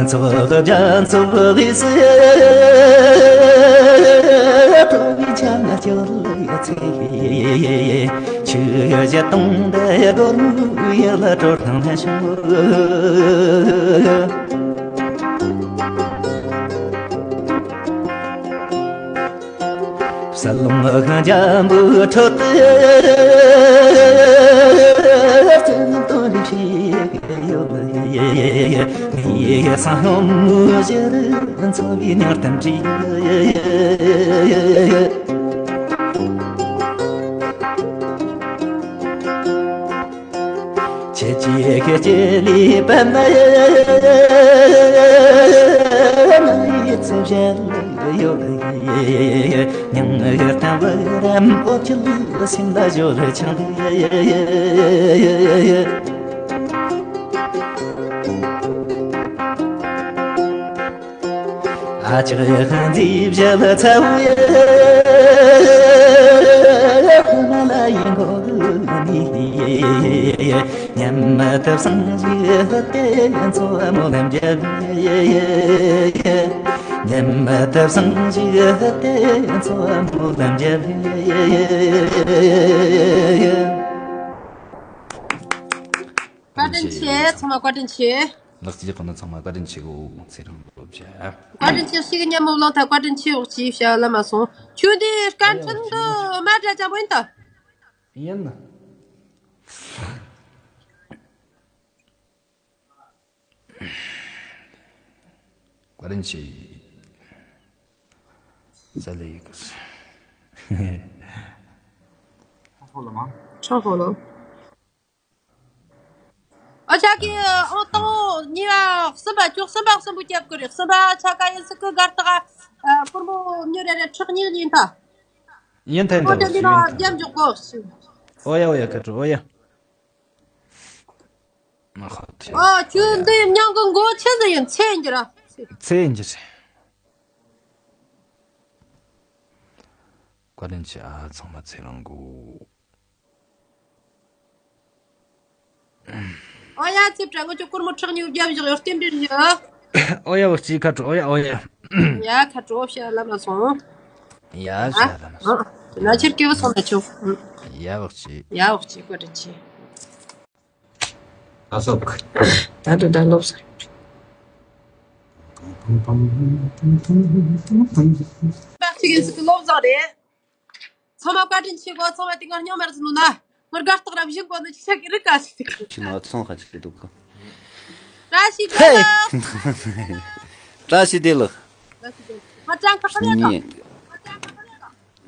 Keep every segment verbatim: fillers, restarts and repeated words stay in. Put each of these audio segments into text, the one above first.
ཚོགས་རྒྱ་མཚོ་གི་སྲིད་དོ་བའི་ཆ་ང་ཅོ་ལི་ཚེ། ཆུ་བཞི་སྟོང་དུ་སྒོར་མོ་ཡི་ལ་དྲོ་ཐང་ལྷན་ཤོག་ས་ལོང་ལ་ཁང་འཇམ་པོའི་ཁྲོད་དུ་བཙུན་དོན་རིགས་ཤིག་ཡོད། ངའི་ས་ཡོམ་མུ་བཞི་རུ་འཚོ་བའི་ཉར་དམ་བྲིས། ཁྱེད་ཀྱི་སྐད་ཅིག་ལས་པད་མ་ཡི་ཚེ་བཞིན་ཡོད། ཉང་ངེར་དང་བུ་རམ་འོ་ཁྱིལ་སེམས་ལ་བཞོ་ལ་ཆང་། ཨ་ཅག་ཡ་ཁང་འཛིབ་བཞག་ཚ་བོ་ཡ། ཁོ་ན་ལ་ཡིན་གོ་ནི། ཉམས་མ་ཐབས་སང་ཞིག་ཧ་ཏེ་ཚོ་མོ་ལམ་རྒྱབ། ཉམས་མ་ཐབས་སང་ཞིག་ཧ་ཏེ་ཚོ་མོ་ལམ་རྒྱབ། བཀའ་དྲིན་ཆེ། ཚང་མ་བཀའ་དྲིན་ཆེ། ལགས་ཀྱི་གོ་ན་ཚང་མ་བཀའ་དྲིན་ཆེ་གོ། ཚེ་རིང་ལོ་བྱ། བཀའ་དྲིན་ཆེ། ཞིག་ཉམས་མོ་ལོང་ཐ་བཀའ་དྲིན་ཆེ་འོག་ཅིག་བྱ་ལ་མ་སོང་། ཆུ་འདི་སྐར་ཕྲན་དུ་མ་འདྲ་ཅང་པོ་ཡིན་ད། ཡིན་ན། བཀའ་དྲིན་ཆེ། ས་ལེ་ཡི་གི་སི། ཁྲང་ཧོ་ལ། ཨ་ཅག་གི་ཨང་དང་གཉིས་པ་གསུམ་པ་ཅོག་གསུམ་པ་གསུམ་པོ་རྒྱབ་ཀྱི་རེད། གསུམ་པ་ཆ་ག་ཡིན་སྲིད་གི་སྒར་ཏག་ཨ་གུར་མོ་མྱུར་རེ་རེ་ཁྲག་སྙིང་ཡིན་ད། ཡིན་ཐན་ཨོ་ཐན་འདི་ན་རྒྱབ་འཇོག་གོ། ཨོ་ཡ་ཨོ་ཡ་ཁ་དྲོ་ཨོ་ཡ། མ་ཁ་ཐེ། ཨ་ཁྱོད་འདི་མྱང་གི་མགོ་ཆེ་ཟིག་ཡིན་ཚེ་ཡིན་གྱི་ར། ཚེ་ཡིན་གྱི་རེད། བཀའ་དྲིན་ཆེ་ཨ་ཚང་མ་ཚེ་རིང་གོ། ཨོ་ཡ་ཚེ་བཀྲ་ངོ་ཅོ་གུར་མོ་ཁྲག་སྙིང་རྒྱབ་བཞག་ཡོད་རྟེན་འབྲེལ་ཡ། ཨོ་ཡ་བ་གཅིག་ཁ་དྲོ་ཨོ་ཡ་ཨོ་ཡ། ཡ་ཁ་དྲོ་བཤད་ལ་མ་སོང་། ཡ་བཤད་ལ་མ་སོང་། ན་ཆེར་སྐྱེ་བོ་སོང་ན་ཆོག་ཡ་བ་གཅིག་ཡ་བ་གཅིག་བཀའ་དྲིན་ཆེ། ཨ་སོག་ད་དུ་ད་ལོབས། པ་གཅིག་ཡིན་ཟིག་ལོབས་ཟིག་རེད། ཚང་མ་བཀའ་དྲིན་ཆེ་གོ། ཚང་མ་དེ་གར་སྙིང་མར་ཟིན་ནོ་ན། ངར་དགའ་སྟག་རབ་བཞིན་གོ་ནི་ཅི་ཆག་གི་རིག་ག་ཟིག་ཁྱི་ནག་ཚོང་ཁ་ཅིག་གི་འདུག་ག་བཀྲ་ཤིས་བདེ་ལེགས། བཀྲ་ཤིས་བདེ་ལེགས། ང་ཀྲང་ཁ་ཁ་ལས་ག་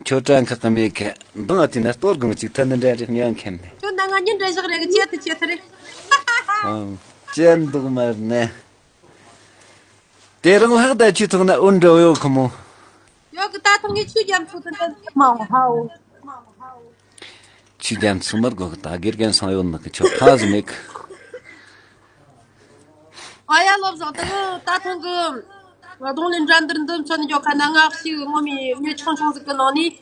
ཁྱོད་ཀྲང་ཁ་ཁ་མེད་ཁ་འདང་ཨ་ཏི་ན་གཏོར་གང་ཅིག་ཐ་ན་འདྲ་རིག་ཉན་མཁན་མེད། ཁྱོད་ན་ང་ཉིན་འདྲ་ཞག་རེ་གི་ཅེ་ཐི་ཅེ་ཐི་རེ། ཨང་། ཅན་འདུག་མར་ནས། དེ་རིང་ལྷག་ད་ཆུ་ཐོག་ན་འོན་འདྲ་ཡོད་ཁོ་མོ། ཡོད་གི་ད་ཐོག་ངས་ཆུ་རྒྱ་མཚོ་དེ་འདྲ་མང་བ་ཧའོ། ཆུ་རྒྱ་མཚོ་མར་གོ་གི་ད་དགེ་རྒན་སང་ཡོད་ནི་གི་ཆོག་ཁ་ཟི་མེད་གི། ཨ་ཡ་ལོབ་ཟོག་དེ་ད་ཐོག་གི་གདོང་ལེན་འགྲན་བསྡུར་འདི་མཚོན་འཇོག་ཁ་ན་ང་ཞིག་ངོ་མི་མི་ཆུང་ཆུང་ཟིག་གི་ནང་ནས་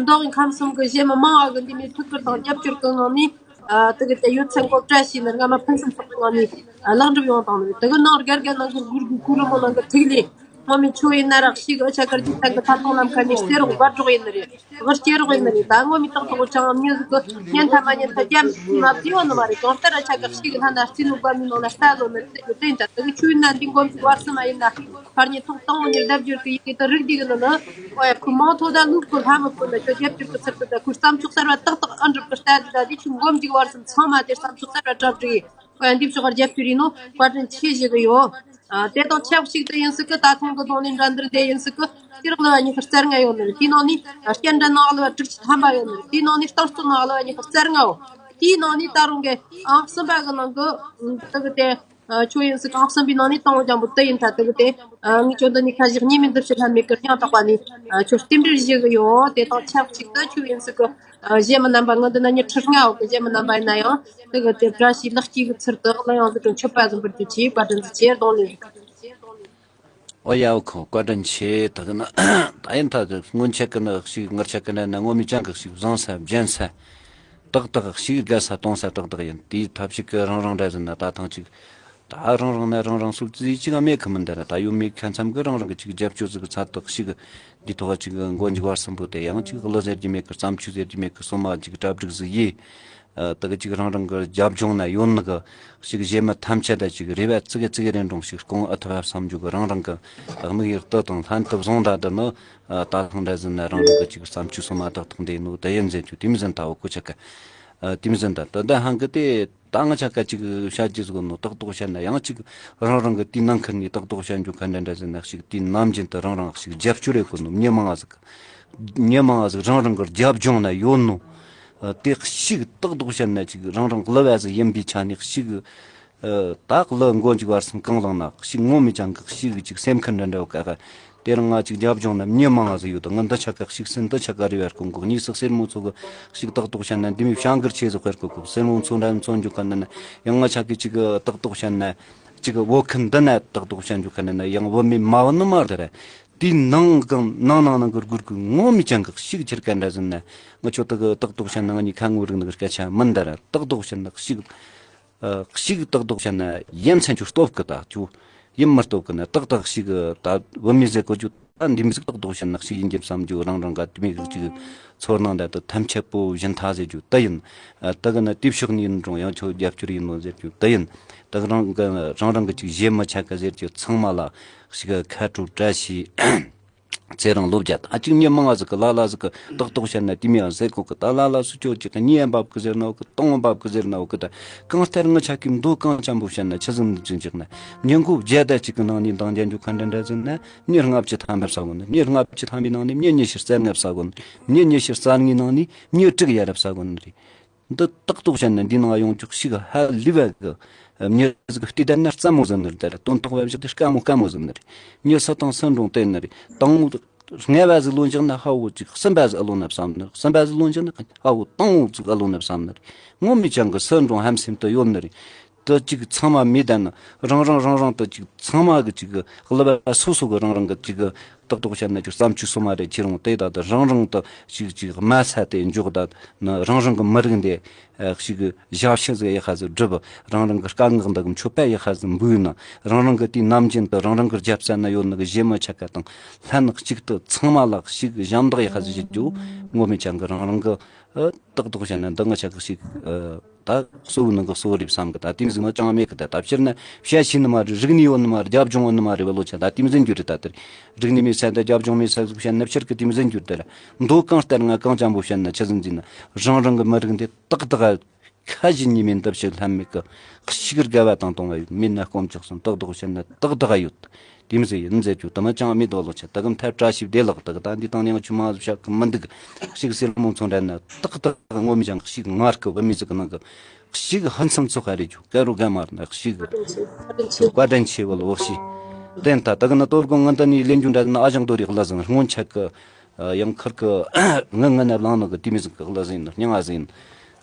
མདོ་དབུས་ཁམས་གསུམ་གི་གཞས་མི་མང་བ་གི་འདི་མི་ཐུགས་ཁུར་དང་རྒྱབ་སྐྱོར་གི་ངང་ནས། ཨ་དེ་གི་དེ་ཡོད་ཚད་འགོ་བཀྲ་ཤིས་ནི་རྔ་མ་ཕུན་སུམ་ཚོགས་པའི་ངང་ནས་ཨ་ལེགས་འགྲུབ་ཡོང་དང་ནི་དེ་གི་ནང་རྒན་རྒན་ནང་གི་གུར་གུ་གུ་རུ་མོ་ནང་གི་ཐིག་ལེ། ངོ་མི་ཆོ་ཡིན་ན་རག་ཤིག་ཨ་ཆ་གར་གྱི་ཐད་ཀྱི་ཐ་ཐོང་ལམ་ཁ་ནས་གསེར་རོགས་སྦར་རོགས་ཡིན་ནི་རེད། གུར་སྐྱེ་རོགས་ཡིན་ནི་རེད། ད་ངོ་མི་ཏག་ཏག་ཅང་མྱི་ཟིག་གི་ཉན་ཐ་མ་ཉན་ཐ་རྒྱ་མ་བཟི་ཡོད་ནི་མ་རེད། གང་ལྟར་ཨ་ཆ་གི་ཤིག་ལྷ་ན་རྩི་ནུ་བ་མི་ནང་ལ་ལྟ་ལོ་ནི་རེད། དེ་གི་དེ་ཡིན་ད་དེ་གི་ཆོ་ཡིན་ན་འདི་མགོ་མཇུག་བར་གསུམ་མ་ཡིན་ན། ཕར་ཉིན་ཐོག་དང་བོ་ཉིན་ལྡབ་འགྱུར་གྱི་ཡི་གེ་དང་རིགས་འདི་གི་ནང་ན། ཨོ་ཡ་ཁོ་མང་ཐོག་ད་ལུག་གི་ལྷ་མི་ཕོད་ན་ཁྱོད་རྒྱབ་སྐྱོར་གི་ཚུལ་དུ་ད་ཁོའི་བསམ་ཚོགས་གསར་བ་ཏག་ཏག་ཨ་འགྲུབ་གི་ལྟ་དུས་ད་འདི་ཁྱོད་མགོ་མཇུག་བར་གསུམ་ཚང་མ་དེར་བསམ་ཚོགས་གསར་བ་གྲ་སྒྲིག་ཨོ་ཡ་འདི་ཕྱོགས་རྒྱབ་སྐྱོར་ཡིན་ནོ་བཀའ་དྲིན་ཆེ་ཞུ་གི་ཡོད། ཨ་དེ་དང་ཆབས་ཅིག་ཏུ་ཡིན་སྲིད་གི་ད་ཐེངས་གི་རྡུང་ལེན་འགྲན་བསྡུར་དེ་ཡིན་སྲིད་གི་སྤྱིར་ལོ་བ་ཉི་ཤུ་རྩ་ལྔ་ཡོད་ནི་རེད། དེའི་ནང་ནས་སྐྱེལ་འདྲེན་ནང་ལོ་བ་དྲུག་ཅུ་ཐམ་པ་ཡོད་ནི་རེད། དེའི་ནང་ནས་རྟིང་རྩོད་ནང་ལོ་བ་ཉི་ཤུ་རྩ་ལྔའོ། དེའི་ནང་ནས་ད་རུང་གི་ཨང་གསུམ་པ་གི་ནང་གི་དེ་གི་དེ། ཨ་ཆོ་ཡིན་སྲིད་ཨང་གསུམ་པའི་ནང་ནས་དང་པོ་རྒྱང་པོ་དེ་ཡིན་ད་དེ་གི་དེ། ཨ་ངས་ཁྱོད་འདི་ནས་ཁ་ཞིག་གཉིས་མིན་འདི་ཕྱི་ལྷ་མེད་གི་སྙིང་ཐག་པ་ནས་ཨ་ཁྱོད་རྟེན་འབྲེལ་ཞུ་གི་ཡོད། དེ་དང་ཆབས་ཅིག་ཏུ་ཆོ་ཡིན་སྲིད་གི་ཨ་གཞས་མི་རྣམ་པ་ངོ་འདི་ན་ཉི་ཁྲི་ལྔ་འོག་གི་གཞས་མི་རྣམ་པ་ཡིན་ན་ཡང་དེ་གི་དེ་བཀྲ་ཤིས་ལེགས་སྐྱེས་ཀྱི་ཚུལ་དུ་གླུ་དབྱངས་འདི་དང་མཆོད་པ་ཟིན་པར་གྱུར་ཅིག་བཀའ་དྲིན་ཆེ་རྡུང་ལེན། ཨོ་ཡ་ཨོ་ཁོ་བཀའ་དྲིན་ཆེ། ད་གི་ན་ད་ཡིན་ད་གི་སྔོན་ཆད་གི་ན་ཞིག་ངར་ཆད་གི་ན་ན་ངོ་མི་ཅང་གི་ཞིག་བཟང་ས་བརྒྱན་ས་ཏག་ཏག་ཞིག་དགའ་ས་གཏོང་ས་ཏག་ཏག་ཡིན། དེའི་ཐབས་ཤིག་གི་རང་རང་འདྲ་ཟིན་ན་ད་ཐང་ཅིག་ད་རང་རང་ན་རང་རང་སོ་ཅི་ཅི་ག་མེད་གི་མིན་ད་ར། ད་ཡོད་མེད་ཁ་མཚམས་གི་རང་རང་གི་ཅིག་རྒྱབ་སྐྱོར་ཟིག་གི་ཚ་ཐག་ཞིག་འདི་ཐོག་ཅིག་མགོ་མཇུག་བར་གསུམ་པོ་དེ་ཡང་ཅིག་གླུ་ཟེར་རྒྱུ་མེད་གི། བརྩམས་ཆོས་ཟེར་རྒྱུ་མེད་གི། སོ་མ་ཅིག་གྲ་སྒྲིག་ཟིག་ཡེ། ཨ། དེ་གི་ཅིག་རང་རང་གི་རྒྱབ་ལྗོངས་ན་ཡོད་ནི་གི་ཞིག་གཞས་མ་ཐམས་ཅད་ད་ཅིག་རེ་བ་ཙི་གེ་ཙི་གེ་རེ་འགྲོང་ཞིག་སྐོང་ཨ་ཐུབ་བསམ་རྒྱུ་གི་རང་རང་གི་དམིགས་ཡུལ་དུ་དང་ལྷན་དུ་བཟུང་ད་འདི་ནི། ཨ། ད་ཐེངས་འདྲ་ཟིན་ན་རང་རང་གི་ཅིག་བརྩམས་ཆོས་སོ་མ་ཏག་ཏག་འདི་ནོ་དེ་ཡིན་ཟེར་རྒྱུ་དེ་མི་ཟིན་ད་འོ་ཁོ་ཆ་ག་ཨ། དེ་མི་ཟིན་ད་ད་ད་ཧང་གི་དེ། ད་ང་ཆ་ག་ཅིག་བཤད་རྒྱུ་ཟིག་ནོ་ཏག་ཏག་བཤད་ན་ཡང་ཅིག་རང་རང་གི་དེའི་ནང་ཁུལ་ནས་ཏག་ཏག་བཤད་རྒྱུ་ག་འདྲ་འདྲ་ཟིན་ན་ཞིག་དེའི་ནམ་རྒྱུན་དུ་རང་རང་ཞིག་རྒྱབ་སྐྱོར་ཡེད་དགོས་ནོ། མྱི་མང་ང་ཟིག་མྱི་མང་ང་ཟིག་རང་རང་གི་རྒྱབ་ལྗོངས་ན་ཡོད་ནོ། ཨ། དེ་ཞིག་ཏག་ཏག་བཤད་ན་ཅིག་རང་རང་གླུ་བ་ཟིག་ཡིན་པའི་ཆ་ནས་ཞིག་ཨ། ད་གླུ་མགོ་མཇུག་བར་གསུམ་གང་བླངས་ན་ཞིག་ངོ་མི་ཅང་གི་ཞིག་ཅིག་སེམས་ཁུར་འདྲ་འདྲ་བ་ག་ག་དེ་རིང་ང་ཅིག་རྒྱབ་ལྗོངས་ན་མྱི་མང་ང་ཟིག་ཡོད་དོ། ང་འདི་ཆ་ག་ཞིག་སེམས་འདི་ཆ་ག་རེ་བར་གོང་གོ་གཉིས་སུ་གསེར་མོ་མཚོ་གི་ཞིག་ཏག་ཏག་བཤད་ན་འདི་མི་བྱང་གིར་ཆེ་ཟིག་དཔེར་གོ་གོ། གསེར་མོ་མཚོ་འདྲ་མཚོ་འཇུག་ག་ན་ན་ཡང་ང་ཆ་གི་ཅིག་ཏག་ཏག་བཤད་ན་ཅིག་བོད་ཁུལ་འདི་ན་ཏག་ཏག་བཤད་འཇུག་ག་ན་ན་ཡང་བོད་མི་མ་བོད་ནི་མ་རེད་ར། དེའི་ནང་གང་ནང་ནང་ནང་གི་སྒུར་གི་ངོ་མི་ཅང་གི་ཞིག་ཁྱེར་ག་འདྲ་ཟིན་ན་ང་ཆོ་ཏག་ཏག་བཤད་ན་ང་གཉིས་ཁ་ངོ་རིག་ནི་གི་སྐད་ཆ་མིན་ད་ར། ཏག་ཏག་བཤད་ན་ཞིག་ཨ། ཞིག་ཏག་ཏག་བཤད་ན་ཡ་མཚན་ཆུ་སྟོབས་ཀི་ད་ཆུ་ཡིན་མི་སྟོབས་ཀི་ན་ཏག་ཏག་ཞིག་ད་བུད་མེད་ཟེར་གོ་རྒྱུ་ད་འདི་མི་ཟིག་ཏག་ཏག་བཤད་ན་ཞིག་ཡིན་རྒྱུ་བསམ་རྒྱུ་རང་རང་ག་དེ་མི་ཟིག་ཅིག་ཚོར་སྣང་ད་ད་ཐམས་ཅད་པོ་བཞིན་ཐག་ཟེར་རྒྱུ་ད་ཡིན། ཨ། ད་གི་ན་དེ་ཕྱོགས་ནས་ཡིན་རུང་ཡང་ཁྱོད་རྒྱབ་སྐྱོར་ཡིན་ནོ་ཟེར་རྒྱུ་ད་ཡིན། ད་གི་རང་གི་རང་རང་གི་ཅིག་གཞས་མི་ཆ་ག་ཟེར་རྒྱུ་ཚང་མ་ལ་ཞིག་ཁ་དྲོ་བཀྲ་ཤིས། ཚེ་རིང་ལོ་བརྒྱ་དང་ཨ་ཅིག་མྱི་མང་ང་ཟིག་གི་ལ་ལ་ཟིག་གི་ཏག་ཏག་བཤད་ན་དེ་མི་ཡང་ཟེར་གོ་གི། ད་ལ་ལ་སུ་ཁྱོད་ཅིག་གི་གཉིས་འབབ་གི་ཟེར་ན་འོ་གི། སྟོང་འབབ་གི་ཟེར་ན་འོ་གི། ད་གང་ལྟར་ང་ཆ་གི་མདོ་གང་ཅན་པོ་བཤད་ན་ཆི་ཟིག་འདི་ཅིག་ཅིག་ན་མྱི་མགོ་བརྒྱ་ད་ཅིག་གི་ནང་ནས་འདང་རྒྱག་རྒྱུ་ག་འདྲ་འདྲ་ཟིན་ན་མྱི་ལྔ་བཅུ་ཐམ་པ་ཟ་གོ་ནི། མྱི་ལྔ་བཅུ་ཐམ་པའི་ནང་ནས་མྱི་ཉི་ཤུ་རྩ་ལྔ་ཟ་གོ་ནི། མྱི་ཉི་ཤུ་རྩ་ལྔའི་ནང་ནས་མྱི་དྲུག་ཡ་རབས་ཟ་གོ་ནི་རེད། འདི་ཏག་ཏག་བཤད་ན་འདི་ནང་ཡོང་ཆོག་ཞིག་ཧ་ལས་པ་གི་མྱི་ཟིག་བལྟས་བསྡད་ན་རྩ་མོ་ཟིན་ནི་རེད། ད་ར་དོན་ཐོག་བབ་བཞག་དེ་དཀའ་མོ་དཀའ་མོ་ཟིན་ནི་རེད། མྱི་སུ་དང་སུ་འགྲོང་བལྟས་ནི་རེད། དང་བོ་ལྔ་བ་ཟིག་ལོན་བཞག་ན་ཧ་བོ་ཅིག་གསུམ་པ་ཟིག་ཨ་ལོན་ན་བསམ་ནི་རེད། གསུམ་པ་ཟིག་ལོན་བཞག་ན་ཧ་བོ་དང་བོ་ཟིག་ཨ་ལོན་ན་བསམ་ནི་རེད། ངོ་མི་ཅང་གི་སུ་འགྲོང་ཧམ་སེམས་དུ་ཡོད་ནི་རེད། དུ་ཅིག་ཚང་མ་མི་ལྡན་ན་རང་རང་རང་རང་དུ་ཅིག་ཚང་མ་གི་ཅིག་གི་ཀླུ་པ་སོ་སོ་གི་རང་རང་གི་ཅིག་གི་ཏག་ཏག་བཤད་ན་ཅིག་བརྩམས་ཆོས་སོ་མ་རེད། ཁྱེད་རང་དེ་ད་དུ་རང་རང་དུ་ཅིག་ཅིག་དམའ་ས་དེ་འཇོག་ད་ནི་རང་རང་གི་མི་རིགས་འདི་ཞིག་གི་ཞབས་ཕྱི་ཟིག་ཡག་པ་ཟིག་སྒྲུབ། རང་རང་གི་དཀའ་ངལ་འདི་གི་མཆོད་པ་ཡག་པ་ཟིག་འབུལ་ན། རང་རང་གི་དེའི་ནམ་རྒྱུན་དུ་རང་རང་གི་རྒྱབ་རྩ་ན་ཡོད་ནི་གི་གཞས་མི་ཆ་ག་དང་ལྷན་གཅིག་ཏུ་ཚང་མ་ལ་ཞིག་ཞབས་འདེགས་ཡག་པ་ཟིག་བྱེད་རྒྱུ་ངོ་མི་ཅང་གི་རང་རང་གི་ཨ། ཏག་ཏག་བཤད་ན་འདི་ང་ཆ་གི་ཞིག་ཨ། ད་གཙོ་བོའི་ནང་གི་གཙོ་བོ་རེད་བསམ་གི། ད་དེ་མི་ཟིག་ནི་ཅང་མེད་གི། ད་ད་ཕྱིར་ན་བཤད་ཤེས་ནི་མ་རེད། རིག་གནས་ཡོད་ནི་མ་རེད། རྒྱབ་ལྗོངས་ཡོད་ནི་མ་རེད་བ་ལོ་ཆ། ད་དེ་མི་ཟིག་འགྱུར་རེད། ད་དེར་རིག་གནས་མེད་ས་ད་རྒྱབ་ལྗོངས་མེད་ས་ཟིག་བཤད་ན་ཕྱིར་གི་དེ་མི་ཟིག་འགྱུར། ད་ར་མདོ་གང་ལྟར་ང་གང་ཅན་པོ་བཤད་ན་ཆི་ཟིག་འཛིན་ན་རང་རང་གི་མི་རིགས་འདི་ཏག་ཏག་ཁ་ཞེ་གཉིས་མེད་འདབ་ཞིག་ལྷམ་མེད་གི་ཞིག་དགའ་བ་དང་གཏོང་བ་ཡོད། མེད་ན་དཀོན་མཆོག་གསུམ། ཏག་ཏག་བཤད་ན་ཏག་ཏག་ཡོད། དེ་མི་ཟེར་ཡིན་ཟེར་རྒྱུ་དུ་མ་ཅང་མི་འདུག་ལོ་ཆ། ད་གམ་ཐབས་བཀྲ་ཤིས་བདེ་ལེགས་དག་ད་འདི་དང་ནས་ང་ཆུ་མ་བཞག་གི་མི་འདུག་ཞིག་སེར་མོ་ཚོ་འདྲ་ན་ཏག་ཏག་ངོ་མི་ཅང་ཞིག་ངར་གི་བུད་མེད་ཟིག་གི་ནང་གི་ཞིག་ཧན་སམ་ཚོགས་ཁ་རེ་རྒྱུ་ཀ་རུ་ག་མར་ན་ཞིག་བཀའ་དྲིན་ཆེ་བ་ལོ་ཞིག་བསྟན། ད་ད་གི་ན་དོ་དགོང་ང་འདི་ནས་ལེན་རྒྱུ་འདྲ་ན་ཨ་ཞང་དོ་རིག་ལ་ཟིན་སྔོན་ཆད་གི་ཡང་ཁར་གི་ང་ང་ན་ལང་ནོ་གི་དེ་མི་ཟིག་གི་ལ་ཟིན་སྙིང་ང་ཟིན།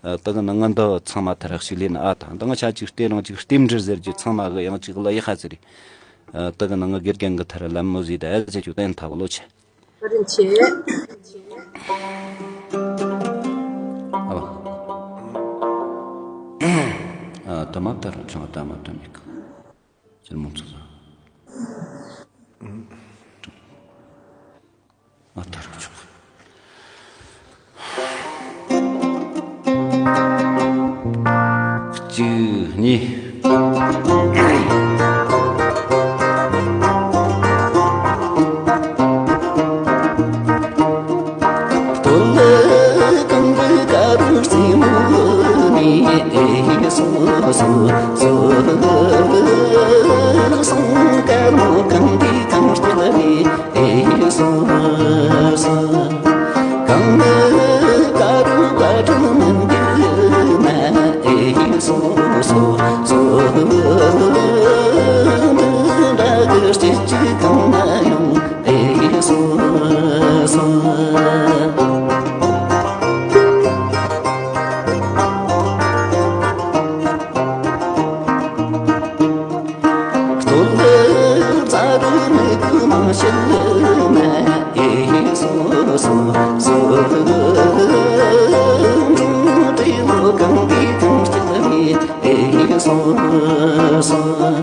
ད་གི་ན་ང་འདི་ཚང་མ་ཐ་རག་ཞིག་ལེན་ཨ། ད་འདི་ང་ཆ་ཅིག་ལྟས་རང་ཅིག་རྟེན་འབྲེལ་ཟེར་རྒྱུ་ཚང་མ་གི་ཡང་ཅིག་ལ་ཡི་ཧ་ཟེར། ད་གི་ན་ང་དགེ་རྒན་གི་ཐར་ལམ་མོ་ཟིག་ད་ཨ་ཟེར་རྒྱུ་བསྟན་ཐབས་ལོ་ཆེ། བཀའ་དྲིན་ཆེ། ཨ། ཨ། ད་མ་ད་རང་ཆང་ད་མ་ད་མི་གི་ཅིར་མོ་ཚོ་ཟ། ང་ད་རུང་ཆོག་གཅིག་གཉིས། སྟོད་ལ་གངས་རི་དཀར་རྩེ་མོ་ནས་སོ་སོ་སོ་སོ་དཀར་མོ་གངས་འདི་གངས་སྟོད་ནས། ཨེ་སོ་སོ། གང་ནས་ཀ་རུ་བ་དྲུག་མི་འདུག་ན། ཨེ་སོ་སོ་སོ། འདི་འདྲ་གི་སྐྱིད་ཅིག་གང་ན་ཡོང་། ཨེ་སོ་སོ། སྟོད་ལ་རྩྭ་རུ་མི་ཁུ་མང་ཤེལ་ན། ཨེ་སོ་སོ་སོ། འབྲུག་སྒྲ་ལོ་གངས་འདི་གངས་སྐྱིད་རེད། ཨེ་སོ་སོ།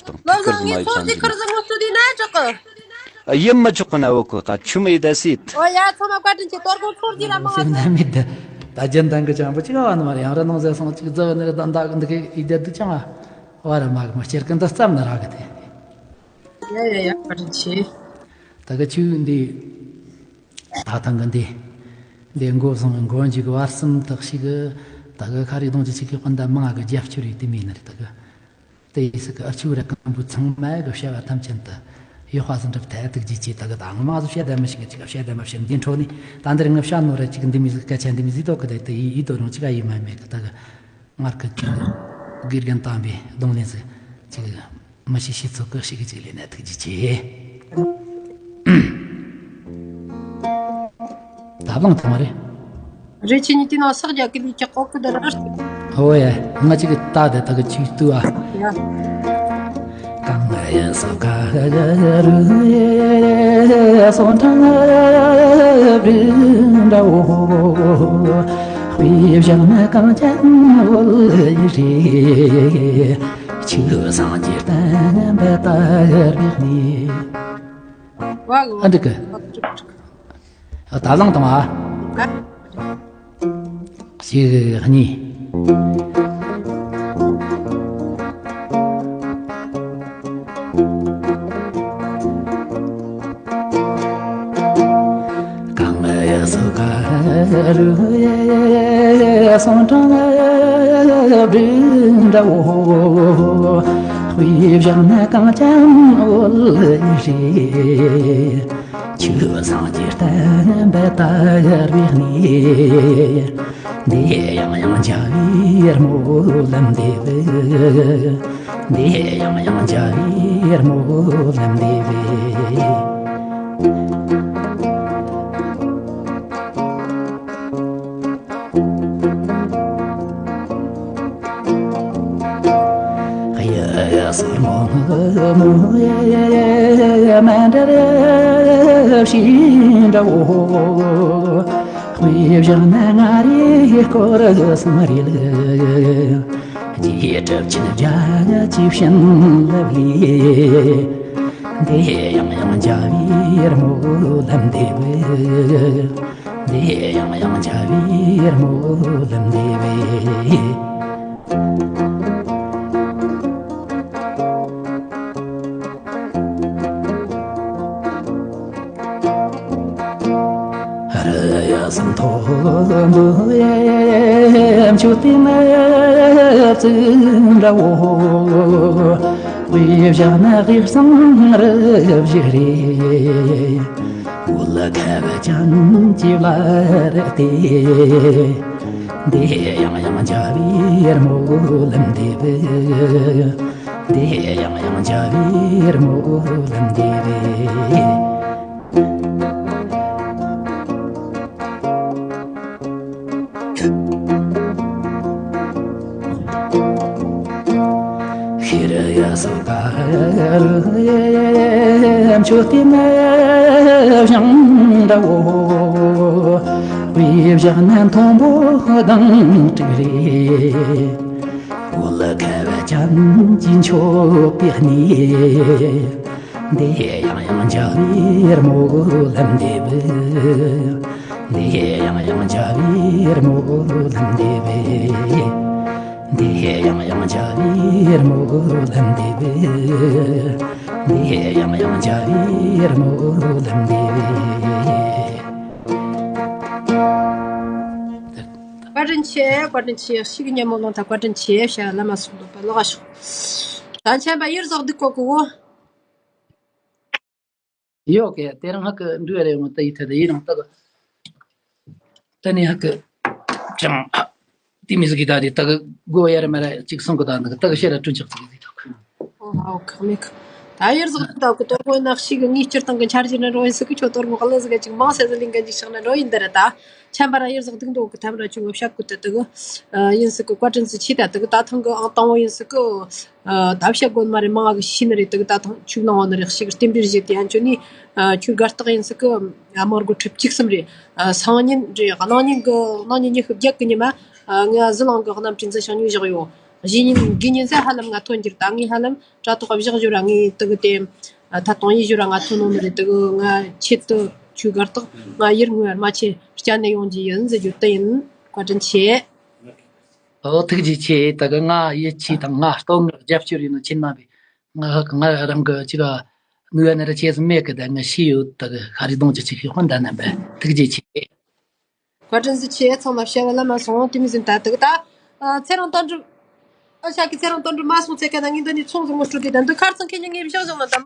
སྐྱུར་དང་། ལོ་ཐུགས་ཁུར་བཟང་ངས་མ་ཚོར་ཡིད་ཅང་གྱིས་ཁུར་ཟིག་ངོ་སྤྲོད་དུས་ན་ཆོག་གི། ཡིན་མི་ཆོག་གི་ན་འོ་གི། ད་ཆུ་མི་ཡི་ད་སྲིད། ཨོ་ཡ། ཚང་མ་བཀའ་དྲིན་ཆེ། དོ་དགོང་ཚོར་གྱིས་ར་མང་ང་ཟེར་ན་མི་ད། ད་རྒྱུན་ལྡན་གི་ཅང་པོ་ཅིག་ཨ་ནི་མ་རེད། ཡང་ར་ནང་ཟེར་སོང་ཅིག་རྫི་བ་ནི་རེད། ད་འདའ་གི་འདི་གི་ཡི་ད་དུ་ཅང་ཨ་བ་ར་མ་གི་མ་སྐྱེར་གི་འདི་ཙམ་ན་ར་གི་དེ། ཡ་ཡ་ཡ། བཀའ་དྲིན་ཆེ། ད་གི་ཆུ་འདི། ད་ཐང་གི་འདི། འདི་མགོ་བཟང་གི་མགོ་མཇུག་བར་གསུམ་དག་ཞིག་གི། ད་གི་ཁ་རིག་གདོང་གི་ཆིག་གི་སྤུན་ཟླ་མང་གི་རྒྱབ་སྐྱོར་ཡོད་དེ་མིན་ནི་རེད། ད་གི་དེ་ཡི་སི་གི་ཨར་ཆུ་ར་ཀམ་པུ་ཚང་མ་གི་བྱ་བ་ཐམས་ཅད་དུ་ཡོད་པ་ཟིན་གྲབས་ཐད་ཐུགས་རྗེ་ཆེ། ད་གི་ད་ང་མ་ཟུ་བཤད་ད་མི་ཤིག་གི་ཅིག་བཤད་ད་མ་བཤད་འདི་འཕྲོ་ནི་ད་འདིར་ངི་བཤད་ནོ་ར་ཅིག་འདི་མི་ཟིག་སྐད་ཆ་འདི་མི་ཟིག་ཏོ་གི་ད་དེ་ཡི་ཡི་དོ་རུང་ཅིག་ཨ་ཡི་མ་མེད་གི། ད་གི་ངར་གི་ཅིག་དགེ་རྒན་དམ་པའི་གདོང་ལེན་ཟིག་ཅིག་མི་ཤེས་ཤེས་ཚོད་ཀི་ཞིག་གི་ཅིག་ལས་ན་ཐུགས་རྗེ་ཆེ། ད་བླངས་ཐུབ་མ་རེད། རེ་ཆེ་ཉིད་དེ་ན་ས་རྒྱ་གི་ལུས་ཀྱི་ལྐོག་གི་འདི་ར། ཨོ་ཡ། ང་ཅིག་གི་ད་དེ་ད་གི་ཆིག་ཏུ་ཨ། ཡ། གང་ཡིན་སོ་ག་རུ་སོ་འཕྲང་བྲིན་འདྲ་བོ། དཔེ་བཞག་ན་གངས་ཅན་བོད་ཡི་རེད། ཆོས་སངས་རྒྱས་བསྟན་པ་དར་བའི་གནས། ཨ་འགྲིག་གི། ད་ལང་དང་ཨ། ཞེས་གཉིས། གང་ཡང་སུ་ག་རུ། སོང་གྲོང་སྦྲུལ་འདྲ་བོ། དཔེ་བཞག་ན་གངས་ཅན་འོད་རེད། ཆོས་སངས་རྒྱས་བསྟན་པ་དར་བའི་གནས། འདི་ཡང་ཡང་འཇའ་བའི་རྨོ་ལམ་འདི་བས། འདི་ཡང་ཡང་འཇའ་བའི་རྨོ་ལམ་འདི་བས། གཡུ་སོར་མོ་མོ་མ་འདྲ་ཞིག་འདྲ་བོ། དཔེ་བཞག་ན་ང་རའི་སྐོར་གསུམ་རེད། རྗེ་གྲུབ་ཆེན་རྒྱ་ཆེའི་བྱིན་རླབས་ལས། འདི་ཡང་ཡང་འཇའ་བའི་རྨོ་ལམ་འདི་བས། འདི་ཡང་ཡང་འཇའ་བའི་རྨོ་ལམ་འདི་བས། རི་ཡ་ཟམ་ཐོ་འབུ་ཡ་མཆོད་རྟེན་རྩིབས་འདྲ་བོ། དཔེ་བཞག་ན་དབུས་གཙང་རུ་བཞི་རེད། འོད་ཁ་བ་ཅན་གྱི་བླ་རེད་དེ། འདི་ཡང་ཡང་འཇའ་བའི་རྨོ་ལམ་འདི་བས། འདི་ཡང་ཡང་འཇའ་བའི་རྨོ་ལམ་འདི་བས། ཤེས་རབ་ཡ་སོ་ག་རུ་མཆོད་རྟེན་བཞེངས་འདྲ་བོ། དཔེ་བཞག་ན་མཐོན་པོ་གདང་དྲུག་རེད། འོད་ཁ་བ་ཅན་གྱིས་མཆོད་པའི་གནས། འདི་ཡང་ཡང་འཇའ་བའི་རྨོ་ལམ་འདི་བས། འདི་ཡང་ཡང་འཇའ་བའི་རྨོ་ལམ་འདི་བས། འདི་ཡང་ཡང་འཇའ་བའི་རྨོ་ལམ་འདི་བས། འདི་ཡང་ཡང་འཇའ་བའི་རྨོ་ལམ་འདི་བས། བཀའ་དྲིན་ཆེ། བཀའ་དྲིན་ཆེ། ཤིག་ཉན་མོ་ལོང་ཐ་བཀའ་དྲིན་ཆེ། ཤ་ལ་མ་སོང་དོ་པ་ལོག་ཤོག་ད་མཆན་པ་ཡིར་ཟོག་སྡིག་གོ་གོ། ཡོད་ཀྱི་དེ་རིང་ཧ་གི་འདུག་རེ་ཡོང་ད་ཡི་ཐད་ཡི་རང་ད་གི་ད་ནི་ཧ་གི་ཅང་དེ་མི་ཟིག་གི་ད་དེ་ད་གི་གོ་ཡ་རེ་མ་རེ་ཅིག་སོང་གི་ད་ནི་ད་གི་ཤེ་ར་ཀྲུན་ཆག་ཅིག་ཡི་ཐོག་ཨོ་ཧོ་ཁ་མེ་ཁ། ད་ཡར་ཟག་ད་གི་གཏོར་གོ་ནག་ཤི་གི་ངའི་སྤྱིར་བཏང་གི་འཆར་གཞི་ནི་རོ་ཡིན་སི་གི་ཆོ་གཏོར་གོ་ག་ལ་ཟི་ག་ཅིག་མང་སེ་ཟི་ལིང་ག་ཅིག་ཤག་ན་རོ་ཡིན་ད་ར་ད། ཆམ་པ་ར་ཡར་ཟག་སྡིག་མདོག་གི་ཐམ་ར་ཆུ་ངོ་ཤག་གི་ད་དི་གི་ཡིན་སི་གི་བཀའ་དྲིན་སི་ཆི་ད་དི་གི་ད་ཐང་གི་ཨང་དང་བོ་ཡིན་སི་གི། ད་བཤད་དགོས་མ་རེད། མང་གི་ཤི་ནི་རེད། དི་གི་ད་ཐང་ཆུ་ནང་བ་ནི་རེད། ཤི་གི་རྟེན་འབྲེལ་བཞི་དེ་ཡང་ཆུ་ནི་ཆུ་དགའ་རྟགས་ཡིན་སི་གི་དམངས་སྒོ་ཁྲི་གཅིག་གསུམ་རེད། སང་ཉིན་རེད། གནངས་ཉིན་གི་གནངས་ཉིན་ཉི་ཤུ་བརྒྱད་གི་ཉི་མ་ང་ཟི་ལིང་གི་གནམ་གྲུ་འཛིན་ཞང་ཉུལ་བཞག་ཡོད། གཞེས་ཉིན་དགུ་ཉིན་ཟེ་ཧ་ལམ་ང་ཐོན་འགྱུར་ད་ངས་ཧ་ལམ་དྲ་ཐོག་བཞག་བཞུ་ར་ངས་དི་གི་དེ་ད་དང་ཡི་བཞུ་ར་ང་ཐོན་ནོ་ནི་རེད། དི་གི་ང་ཆེད་དུ་ཆུ་དགའ་རྟགས་ང་ཡིར་ངོས་མ་ཆེ་སྐྱ་ནས་ཡོང་རྒྱུ་ཡིན་ཟེར་རྒྱུ་དི་ཡིན། བཀའ་དྲིན་ཆེ། ཨོ་ཐུགས་རྗེ་ཆེ། ད་གི་ང་ཡིད་ཆེས་དང་ང་སྟོང་ངར་རྒྱབ་སྐྱོར་ཡིན་ནོ་ཁྱེད་རྣམ་པས་ང་ཧ་གི་ང་རང་གི་ཅི་ག་ངུ་ཡ་ནི་ར་ཆེ་ཟི་མེད་གི་ད་ང་ཤི་ཡོད། ད་གི་ཤ་རི་གདོང་ཅི་ཅིག་ཤི་ཧོན་ད་རྣམ་པས་ཐུགས་རྗེ་ཆེ། བཀའ་དྲིན་ཆེ། ཚང་མ་བྱ་བ་ལ་མ་སོང་དེ་མི་ཟིན་ད་དག་ད། ཚེ་རིང་དོན་གྲུབ། ཨ་ཤ་གི་ཚེ་རིང་དོན་གྲུབ་མ་སོང་ཚེ་ག་ན་ངི་འདི་ནི་ཚོང་ཟུར་མོ་སྤྲོད་དེ་ད་འདི་ཁར་ཚང་ཁེ་ཉིན་ངའི་བཞག་བཞག་ན་ད།